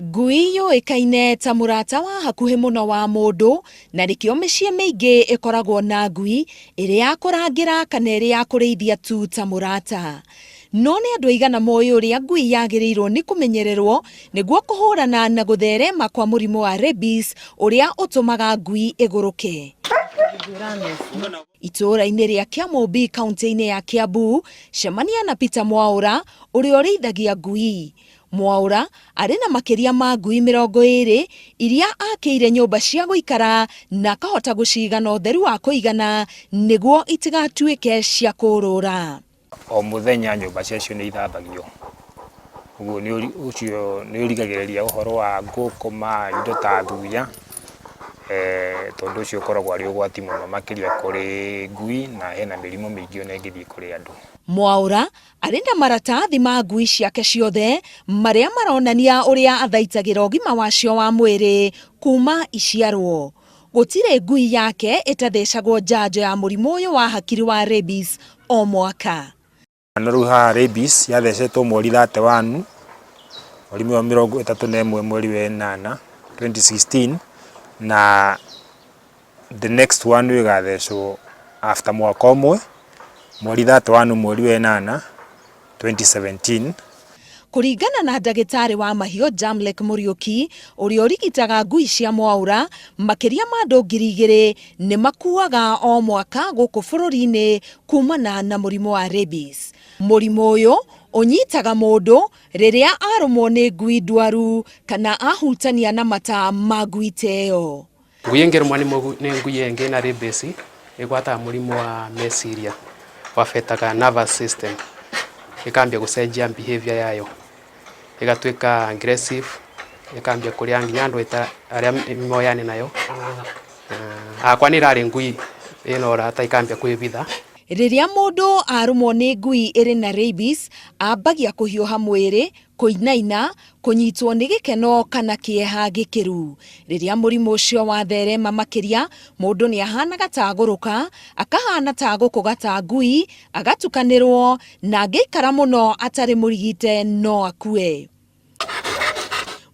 Ngui yũĩkaine ta mũrata wa hakuhĩ mũno wa mũndũ na nĩkĩo mĩciĩ mĩingĩ ĩkoragwo na ngui ĩrĩ ya kũrangĩra kana ĩrĩ ya kũrĩithia tu ta mũrata. No nĩ andũ aigana moĩ ũrĩa ngui yagĩrĩirwo nĩ kũmenyererwo nĩguo kũhũrana na gũtherema kwa mũrimũ wa rabies ũrĩa ũtũmaga ngui ĩgũrũke. Itũũra-inĩ rĩa Kĩamũmbi kaunti-inĩ ya Kiambu, cemania na Peter Mwaũra ũrĩa ũrĩithagia ngui. Mwaũra arĩ na makĩria ma ngui 20 iria akĩire nyũmba cia gũikara na akahota gũciga na ũtheru wa kũigana nĩguo itigatuĩke cia kũũrũra. O mũthenya nyũmba ciacio nĩ ithambagio, ũguo ũcio nĩ ũrigagĩrĩria ũhoro wa ngũkũma, indo ta thuya, tondũ ũcio ũkoragwo arĩ ũgwati mũno makĩria kũrĩ ngui na hena mĩrimũ mĩingĩ ona ĩngĩthiĩ kũrĩ andũ. Mwaũra arĩ na maratathi ma ngui ciake ciothe marĩa maronania ũrĩa athaitagĩra ũgima wacio wa mwĩrĩ kuma iciarwo. Gũtirĩ ngui yake ĩtathecagwo njanjo ya mũrimũ ũyũ wa hakiri wa rabies o mwaka. Na rĩu haha rabies yathecetwo mweri 31 mweri wa 31 mweri wa ĩnana 2016 na the next one ĩgathecwo after mwaka ũmwe mweri 31 mweri wa ĩnana 2017. Kũringana na ndagĩtarĩ wa mahiũ Jamlek Mũriũki, ũrĩa ũrigitaga ngui cia Mwaũra, makĩria ma andũ 2000 nĩ makuaga o mwaka gũkũ bũrũri-inĩ kumana na mũrimũ wa rabies. Mũrimũ ũyũ ũnyitaga mũndũ rĩrĩa arũmwo nĩ ngui ndwaru kana ahutania na mata ma ngui ta ĩyo. Ngui ĩngĩrũmwo nĩ ngui ĩngĩ ĩna rabies, ĩgwataga mũrimũ wa meciria, wabetaga nervous system, ĩkambia gũcenjia behavior yayo, ĩgatuĩka aggressive, ĩkambia kũrĩa nginya andũ arĩa moyaine nayo. Hakwa nĩ ĩrarĩ ngui ĩna ũrata ĩkambia kwĩbitha. Rĩrĩa mũndũ arũmwo nĩ ngui ĩrĩ na rabies, ambagia kũhiũha mwĩrĩ, kũinaina, kũnyitwo nĩ gĩkeno kana kĩeha gĩkĩru. Rĩrĩa mũrimũ ũcio watherema makĩria, mũndũ nĩ ahanaga ta agũrũka, akahana ta agũkũga ta ngui, agatukanĩrwo, na angĩikara mũno atarĩ mũrigite no akue.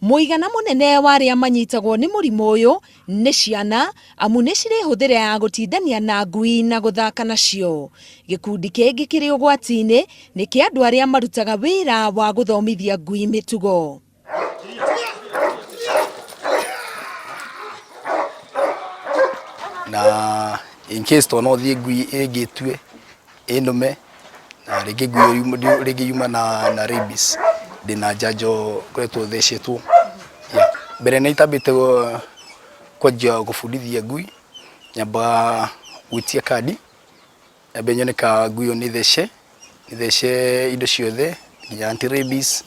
Mũigana mũnene wa arĩa manyitagwo nĩ mũrimũ ũyũ nĩ ciana, amu nĩ cirĩ hũthĩra ya gũtindania na ngui na gũthaka nacio. Gĩkundi kĩngĩ kĩrĩ ũgwati-inĩ nĩ kĩa andũ arĩa marutaga wĩra wa gũthomithia ngui mĩtugo. Na in case to no thiĩ ngui ĩngĩtue ĩnũme na rĩngĩ ngui ĩyo rĩngĩ yuma na rabies ndĩna njanjo ngoretwo thecetwo. Yeah. Mbere nĩ itambĩte kwanjia gũbundithia ngui, nyambaga gwĩtia kandi, nyambe nyone ka ngui ĩyo nĩ thece, nĩ thece indo ciothe nginya anti rabies.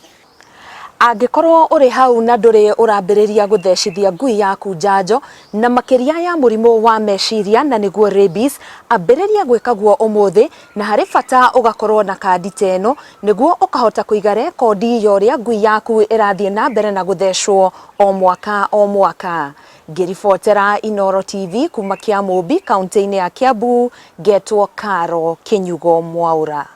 Angĩkorwo ũrĩ hau na ndũrĩ ũrambĩrĩria gũthecithia ngui yaku njanjo, na makĩria ya mũrimũ wa meciria na nĩguo rabies, ambĩrĩria gwĩka guo ũmũthĩ, na harĩ bata ũgakorwo na kandi ta ĩno, nĩguo ũkahota kũiga rekondi ya ũrĩa ngui yaku ĩrathiĩ na mbere na gũthecwo o mwaka o mwaka. Ngĩribotera Inooro TV kuma Kĩamũmbi, kauntĩ-inĩ ya Kiambu, ngetwo Caro Kĩnyugo Mwaũra.